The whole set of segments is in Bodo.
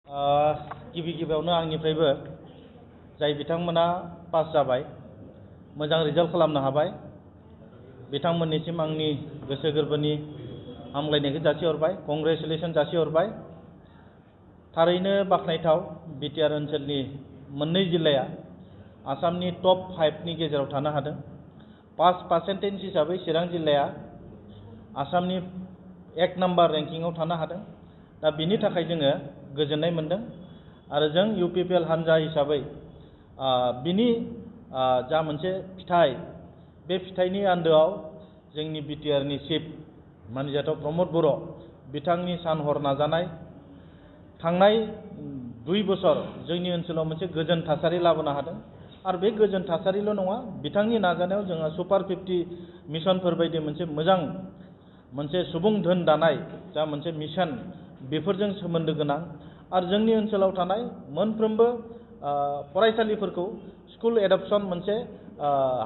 गिबि गिबियावनो आंनिफ्रायबो जाय बिथांमोना पास जाबाय मोजां रिजाल्ट खालामनो हाबाय बिथांमोननिसिम आंनि गोसो गोरबोनि हामलायनायखौ जासिहरबाय कंग्रेचुलेसन जासिहरबाय। थारैनो बाख्नायथाव बिटिआर ओनसोलनि मोननै जिल्लाया आसामनि टप 5 नि गेजेराव थानो हादों। पास पार्सेन्टेज हिसाबै चिरां जिल्लाया आसामनि 1 नाम्बार रेंकिंआव थानो हादों। दा बिनि थाखाय जोङो गोजोननाय मोनदों आरो जों इउपिपिएल हानजा हिसाबै बिनि जा मोनसे फिथाइ बे फिथाइनि आन्दोआव जोंनि बिटिआरनि चिफ मानजाथाव प्रमद बर' बिथांनि सान हर नाजानाय थांनाय 2 बोसोर जोंनि ओनसोलाव मोनसे गोजोन थासारि लाबोनो हादों आरो बे गोजोन थासारिल' नङा बिथांनि नाजानायाव जोङो सुपार 50 मिशनफोर बायदि मोनसे सुबुं धोन दानाय जा मोनसे मिशन बेफोरजों सोमोन्दो गोनां आरो जोंनि ओनसोलाव थानाय मोनफ्रोमबो फरायसालिफोरखौ स्कुल एडप्शन मोनसे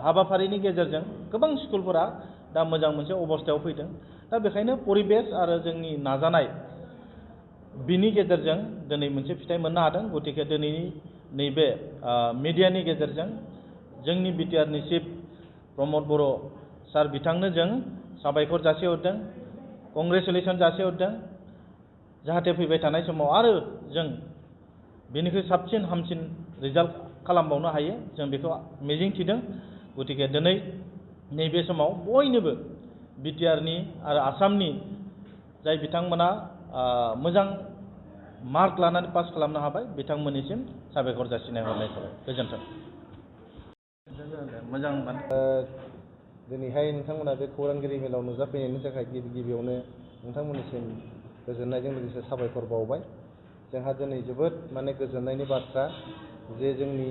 हाबाफारिनि गेजेरजों गोबां स्कुलफोरा दा मोजां मोनसे अबस्थायाव फैदों। दा बेखायनो परिबेस आरो जोंनि नाजानाय बिनि गेजेरजों दिनै मोनसे फिथाइ मोननो हादों। गतिके दिनैनि नैबे मिडियानि गेजेरजों जोंनि बिटिआरनि चिफ प्रमद बर' सार बिथांनो जों साबायखर जासिहरदों कंग्रेचुलेसन जासिहरदों जाहाथे फैबाय थानाय समाव आरो जों बेनिख्रुइ साबसिन हामसिन रिजाल्ट खालामबावनो हायो जों बेखौ मिजिंथिदों। गतिके दिनै नैबे समाव बयनोबो बिटिआरनि आरो आसामनि जाय बिथांमोना मोजां मार्क लानानै पास खालामनो हाबाय बिथांमोननिसिम साबायखर जासिनाय हरनाय थाबाय। गोजोन्थों। मोजां दिनैहाय नोंथांमोना बे खौरांगिरि मेलाव नुजाफैनायनि थाखाय गिबियावनो नोंथांमोननिसिम गोजोननायजों लोगोसे साबायखर बावबाय। जोंहा दिनै जोबोद गोजोननायनि बाथ्रा जे जोंनि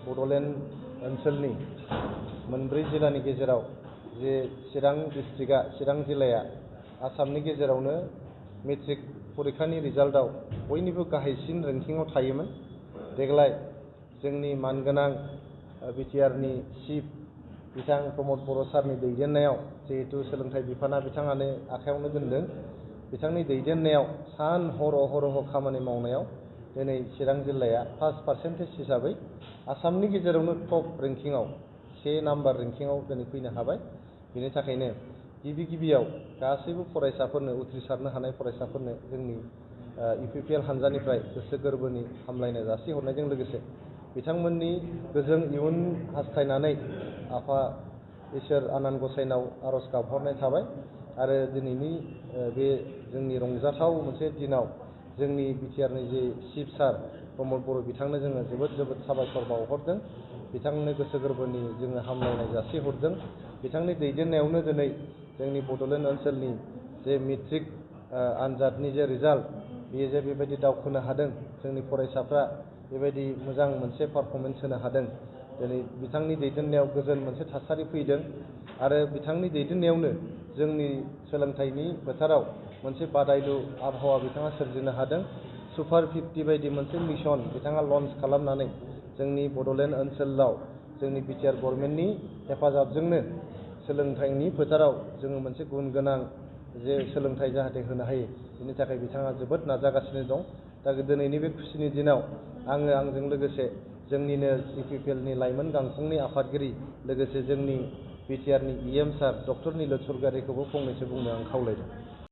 बड'लेण्ड ओनसोलनि मोनब्रै जिल्लानि गेजेराव जे चिरां डिस्ट्रिक्टआ चिरां जिल्लाया आसामनि गेजेरावनो मेट्रिक परिखानि रिजाल्टआव बयनिबो गाहायसिन रेंकिंआव थायोमोन। देग्लाय जोंनि मानगोनां बिटिआरनि चिफ बिथां प्रमद बर' सारनि दैदेननायाव जिहेतु सोलोंथाइ बिफाना बिथाङानो आखायावनो दोनदों बिथांनि दैदेननायाव सान हर अहरह खामानि मावनायाव दिनै चिरां जिल्लाया पास पार्सेन्टेज हिसाबै आसामनि गेजेरावनो टप रेंकिंआव 1 नाम्बार रेंकिंआव दिनै फैनो हाबाय। बेनि थाखायनो गिबियाव गासैबो फरायसाफोरनो उथ्रिसारनो हानाय फरायसाफोरनो जोंनि इउपिपिएल हानजानिफ्राय गोसो गोरबोनि हामलायनाय जासिहरनायजों लोगोसे बिथांमोननि गोजों इयुन हास्थायनानै आफा इसोर आनान गसाइनाव आरज गाबहरनाय थाबाय आरो दिनैनि बे जोंनि रंजाथाव मोनसे दिनाव जोंनि बिटिआरनि जे चिफ सार प्रमद बर' बिथांनो जोङो जोबोद साबायखर बावहरदों। बिथांनो गोसो गोरबोनि जोङो हामलायनाय जासिहरदों। बिथांनि दैदेननायावनो दिनै जोंनि बड'लेण्ड ओनसोलनि जे मेट्रिक आनजादनि जे रिजाल्ट बेयो जे बेबायदि दावखोनो हादों जोंनि फरायसाफ्रा बेबायदि मोजां मोनसे पारफरमेन्स होनो हादों। दिनै बिथांनि दैदेननायाव गोजोन मोनसे थासारि फैदों आरो बिथांनि दैदेननायावनो जोंनि सोलोंथाइनि फोथाराव मोनसे बादायलु आबहावा बिथाङा सोरजिनो हादों। सुपार 50 बायदि मोनसे मिशन बिथाङा लन्च खालामनानै जोंनि बड'लेण्ड ओनसोलाव जोंनि बिटिआर गभर्नमेन्टनि हेफाजाबजोंनो सोलोंथाइनि फोथाराव जोङो मोनसे गुन गोनां जे सोलोंथाइ जाहाथे होनो हायो बेनि थाखाय बिथाङा जोबोद नाजागासिनो दं। दा दिनैनि बे खुसिनि दिनाव आंजों लोगोसे जोंनिनो इउपिपिएलनि लाइमोन गांखंनि आफादगिरि लोगोसे जोंनि बिटिआरनि इएम सार डक्टर निलय स्वरगियारिखौबो फंनैसो बुंनो आं खावलायदों।